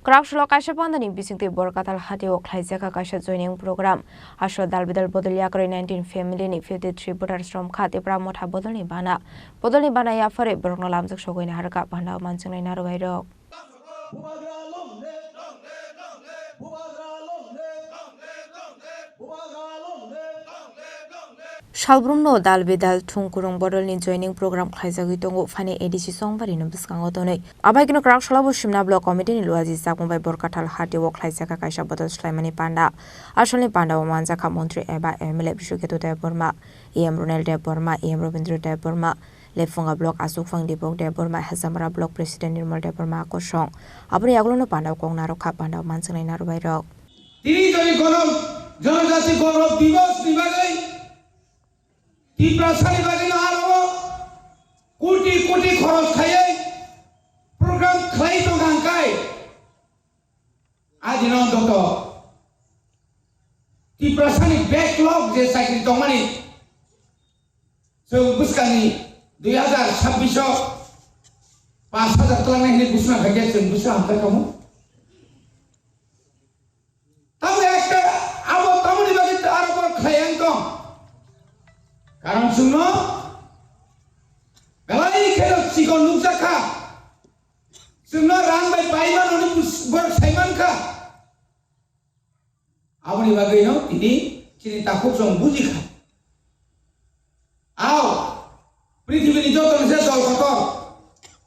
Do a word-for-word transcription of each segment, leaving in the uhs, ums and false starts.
Kwraksalo kaisa pandani bisingtwi Borkatal hatio khlaijakha kaisa joining program. Aswk dal bidal bodol yakarwi nineteen family ni fifty three voters romkha Tipra Motha bodolni bana. Bodolni bana yapharwi borokno lamjak sogwi naharkha pandao manchingnai narwai rok. Salbrumno dal bidal thung kurung bodolni joining program khlaijagwi tongo, phani A D C Chongbarino bwskango tonwi. Abaikeno kwraksalo bo Simna Block Committee ni luaji chakmung bai Borkatal hatio khlaijakha kaisa bodol swlaimani panda. Asolni panda o manjakha montri eba M L A Biswaketu Debbarma, E M Ronel Debbarma, E M Robindra Debbarma, Lephunga Block Achukphang Dipok Debbarma, Hejamara Block President Nirmal Debbarma kosong. Aboni yagulono panda o kok narwkha panda o manchingnai narwai rok. Tini jodi gono, Jonojati Gaurav Divas ni bagwi, Tiprasa ni bagwi no aro koti koti khoros khaiwi program khlai tongkha hwnkhe, adino doto Tiprasa ni backlog je chakri tongmani, chwng bwskangni dui hazar sabbish o pash hazar twlangnai hinwi buchna khaikhe chwng bwswk hamkha kamo. Tamo ekta abo tamoni bagwi aro borok khlai ang tong. Karon chwngno belai kheno chikon nukjakha. Chwngno rang bai paimano borok saimankha. Aboni bagwino tini chini takhuk chwng bujikha. Ao, prithibini joto ni se dol kotor.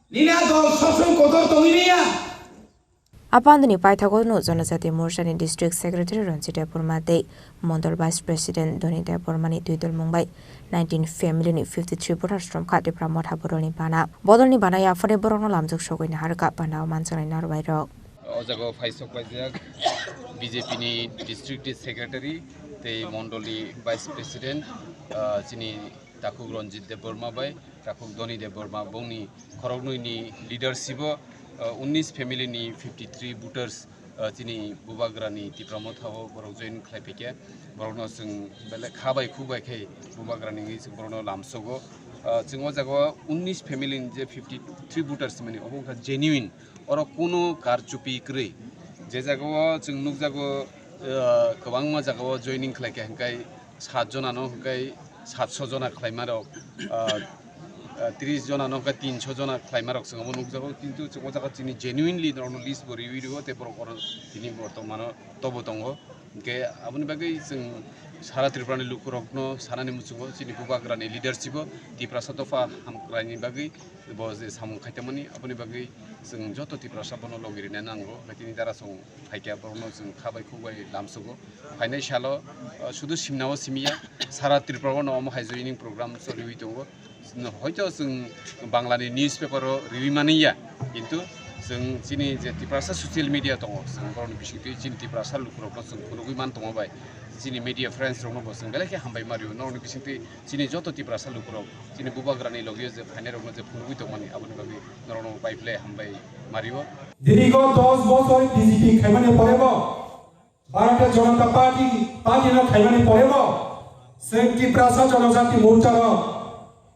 Nini a dol sob somoi kotor tongwi manya. A pandani paithago no Jonojati Morcha ni District Secretary Ranjit Debbarma tei Mondol Vice President Doni Debbarma ni twi dol mung bai nineteen family ni fifty three voters romkha Tipra Motha bodolni bana. Bodolni bana yaphare borokno lamjak sogwi naharkha panda o manchanai narwai rok. O jaga o phaisok paijak B J P ni District Secretary tei Mondol ni Vice President, ah, chini takhuk Ranjit Debbarma bai takhuk Doni Debbarma bongni khoroknwi ni leadership o, ah, unnish family ni fifty three voters, ah, chini Bubagra ni Tipra Motha o borok join khlai phaikha. Borokno chwng belai kha bai khuk bai khe Bubagra ni wngwi chwng borokno lamsogo. Ah, chwng o jaga o unnish family ni je fifty three voters mani obo wngkha genuine. Oro kunu karchupi kwrwi. Je jagao chwng nukjago, ah, kwbangma jagao joining khlaikha hwnkhe sat jonano hwnkhe satso jona khlaima rok, ah, ah, tris jonano hwnkhe tinso jona khlaima rok chwng omo nukjago, kintu chwng o jaga chini genuinely norokno list bo riwi rwo tei borok oro tini bortomano tobo tongo. Hwnkhe aboni bagwi chwng sara Tripura ni lukurokno sanani muchungo chini Bubagra ni leadership o Tiprasa dopha hamkraini bagwi bo je samung khaitangmani, aboni bagwi chwng joto Tiprasa bono logi rina nango. Hwnkhe tini dara chwng phaikha, borokno chwng kha bai khuk bai lamsogo. Phainai salo, ah, sudu simnao simiya, sara Tripura o no omo hai joining program choliwi tongo. Hoito chwng Bangla ni newspaper o riwi mani ya, kintu chwng chini je Tiprasa social media tongo, chwng borokni bisingtwi chini Tiprasa lukurokno chwng phunugwi man tongo bai, chini media friends rokno bo chwng belai khe hambai ma rio. Norokni bisingtwi chini joto Tiprasa lukurok chini Bubagrani logio je phainairokno je phunugwi tongmani, aboni bagwi norokno bai belai hambai ma rio. Dirgo dos bosor B J P khaimani porebo, Bharatiya Janata Party, party no khaimani porebo, chwng Tiprasa Janajati Morcha no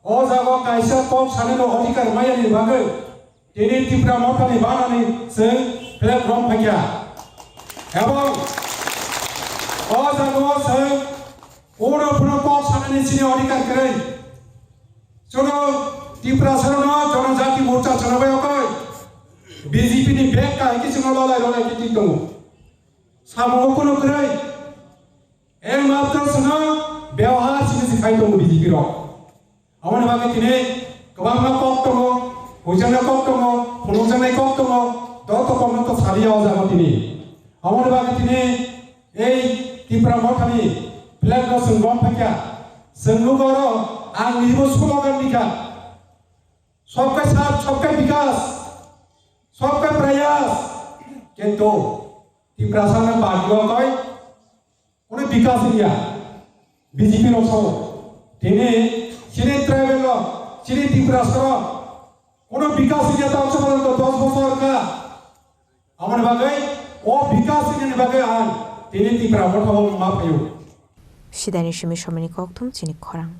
o jaga kaisa kok sanino odhikar mayani bagwi tini Tipra Mothani banani chwng flag rom phaikha. Ebong o jaga o chwng uno phano kok sanani chini odhikar kwrwi. Chwngno Tiprasa no Janajati Morcha chwngno bai okoi B J P ni bag kahai khe chwngno lolai lolai khe twi tongo. Samungo kunu kwrwi. Ekmatro chwngno byabohar simi se khai tongo B J P rok. Aboni bagwi tini kwbangma kok tongo, huijaknai kok tongo, phunukjaknai kok tongo, joto kokno to saliya o jaga tini. Aboni bagwi tini ei Tipra Mothani flag no chwng rom phaikha, chwng nugo oro ang nibo slogan rikha, "Sabka saath, sabka vikas, sabka prayas." Kintu Tiprasa no badi o koi Kono bikas wngya, B J P rok sao. Tini chini tribal rok, chini Tiprasa rok, kono bikas wngya, tamo chwng dos bosor wngkha. Aboni bagwi, o bikas wngnani bagwi ang tini Tipra Motha o ma phaio. Sidani simi somani kokthum chini khorang.